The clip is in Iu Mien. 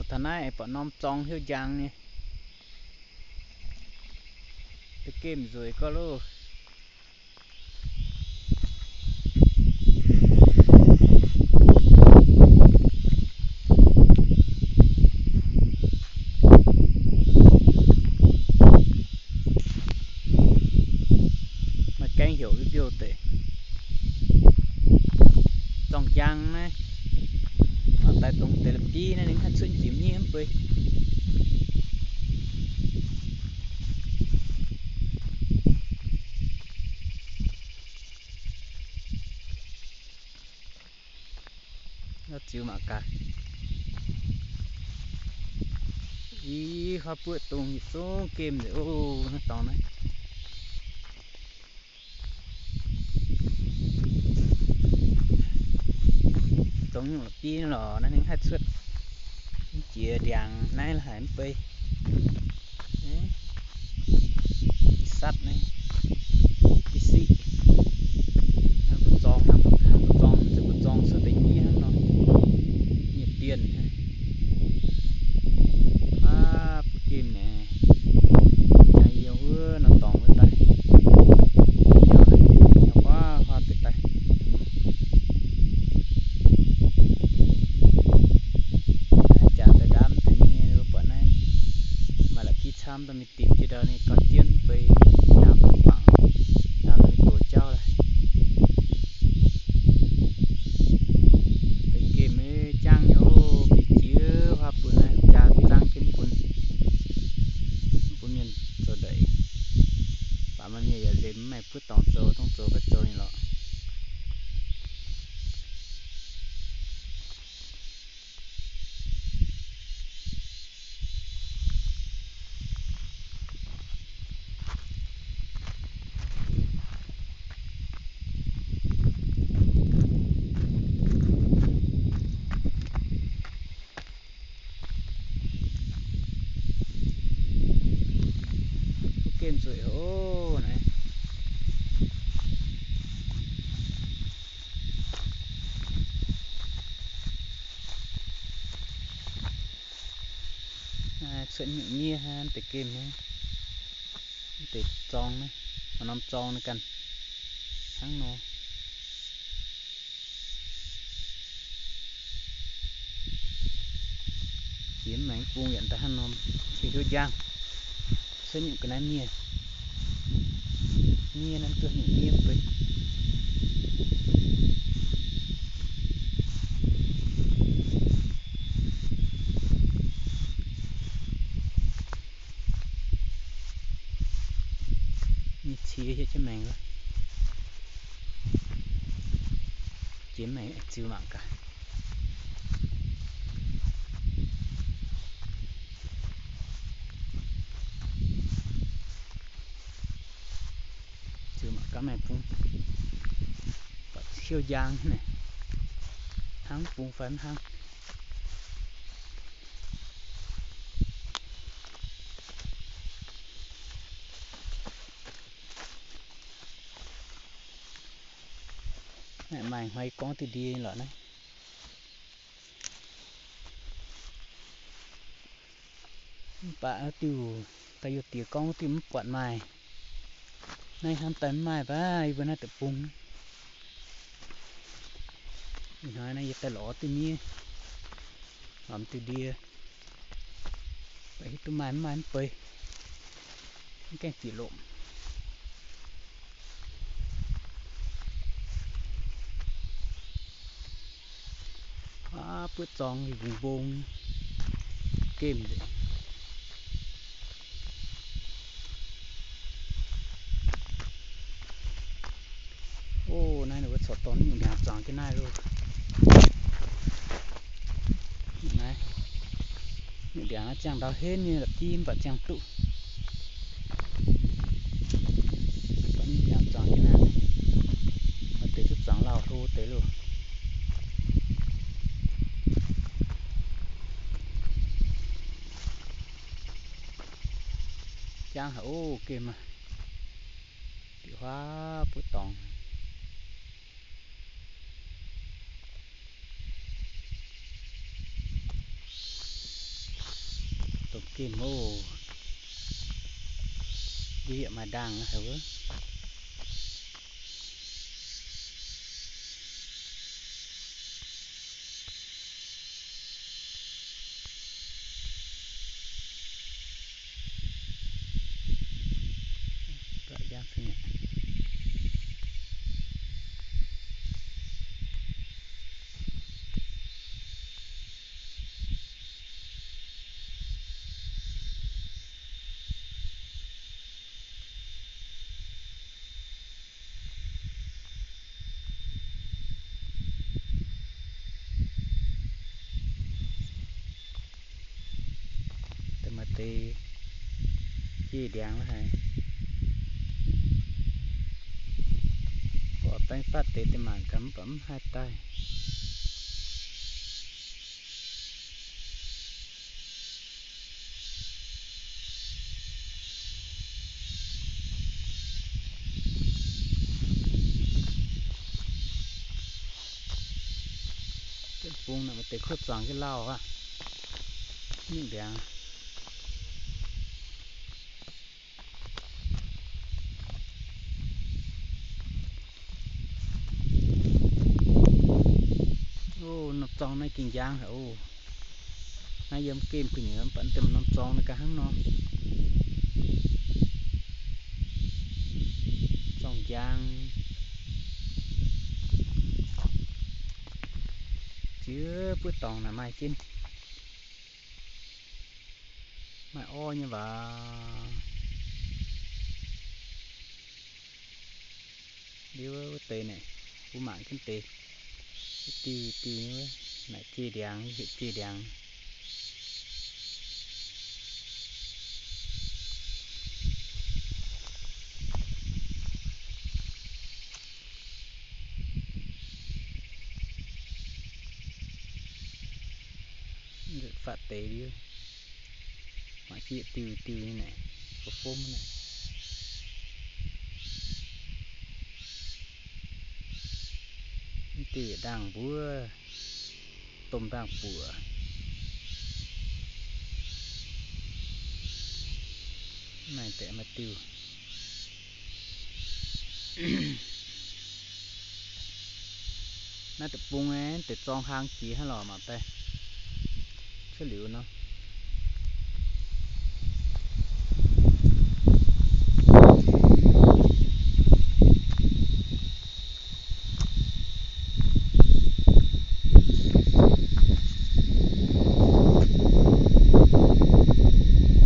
Taux naaiv aengx buatc norm zorng hnyouv njang nyei. Deix gemh nzueic gorx loh. Maaih gaengh heuc mbiouh deix. Zorng njang naaiv, mangc daaih dongh deix la'bieiv naaiv ninh haih cuotv jiex miev mv bei. Ziux mangc gaax. Ih, huaav buoqv dongh yietc zungv gemh nzengc oc, naaiv dorngx naaiv. Dongh nyungc la'bieiv lorqc, naaiv ninh haih cuotv jiex ndiangx naaiv la'haic mv bei. Ih satv naaiv, ih siqv. Hnangv mbu'zorng, hnangv mbu'zorng, hnangv mbu'zorng cuotv deix nyiev hnangv nor. Nyiev dienh hnangv. Aav, buov gemh naaic. Jaa yie wuov nor dorngx wuov daaih. Jauv naaic, jauv huaav huaav deix daaih. Naaiv jaax daaih ndaamv deix nyei, buatc naaiv maaih la'bieiv camv daaih mingh dimc jienv ndau ninh gauh jienv beiv ndaamv bangc, ndaamv daaih mingh gox jauv laaix. Deix gemh jangv nyei oc, bieqc jiex huaav bun naaiv jaa zaangv jienv bun, bun mienh zoux ndeic. Baac maaih mienh yaac nzemx mv maaih buov dorngx zoux, dongh zoux ga'zoux nyei lorqc. Buov gemh nzueic oc naaiv. Cuotv nyungc nyiev hnangv deix gemh naaiv, deix zorng naaiv, maaih norm zorng naaiv ganh hnangv nor. Jiex mv maengx bung yietc daaih hnangv norm, jiex hiuv njang. Cuotv nyungc ga'naaiv miev, miev naaiv duqv nyungc miev bun nyei cie hietv jienv maengx wuov. Jiex maengx ziux mangc gaax. Ziux mangc gaax maengx bung, buatc hiuv njang naaic, hnangv bung fai mv hnangv. Naaiv maaih hnoi gorngv diuh ndie lorqc naaiv. Mv baac diuh daaih yie diex gorngv diuh mv buatc maaih. Naaiv hnamv daaih mv maaih baac yie mbuo naaiv deic-bung. Ih hnoi naaiv yie daaih lorz diuh miev, lorz diuh ndie. Baac hiuv duqv maaih mv maaih mv bei, mv gaengh bieqc lomc. Aav, buov zorng mbong mbong, gemh nzengc. Ov, naaiv ninh mbuo corc dorh nyungc ndiangx zuangx jienv naaiv loh. Naaiv, nyungc ndiangx naaiv ziangh ndau henv nyei la'bieiv mv baac ziangh duqv. Dorh nyungc ndiangx zuangx jienv naaiv, maaih deix duqv zuangx lauh hlo deix loh. Jangv haic ov, gemh aah, bieqc huaav buov dorngx. Gemh oc. Ndiev yaac maaih ndaangh haic wuov. Da'maaih deix jei ndiangx la'haic. Mborqv baeng fatv deix, deix mangc gaax mv baac mv haih daaih. Deix bung naaic maaih deix kuotv zuangx jienv lauh aqv. Mingh ndiangx. Ov, norm zorng naaiv gengh njang haic oc. Naaiv yiem gemh gu'nyuoz mv baac deix norm zorng naaiv ga'hnangv nor. Zorng njang. Ziex buov dorngx naaic maaih jienv. Maaih orv nyei waac. Liuz wuov deix naaic, mbuo mangc jienv deix, diuh diuh nyei wuov, naaic jei ndiangx, heuc jei ndiangx. Fatv deix liuz, mangc jienv diuh diuh nyei naaic, fov fomv naaic. Mv diuh ndaangh mbuov, domh ndaangh buoqc. Maaih deix maaih diuh. Naaiv deic-bung aeqv, deix zorng hlang jiex hnangv lorqc, mangc daaih cuotv liuz nor.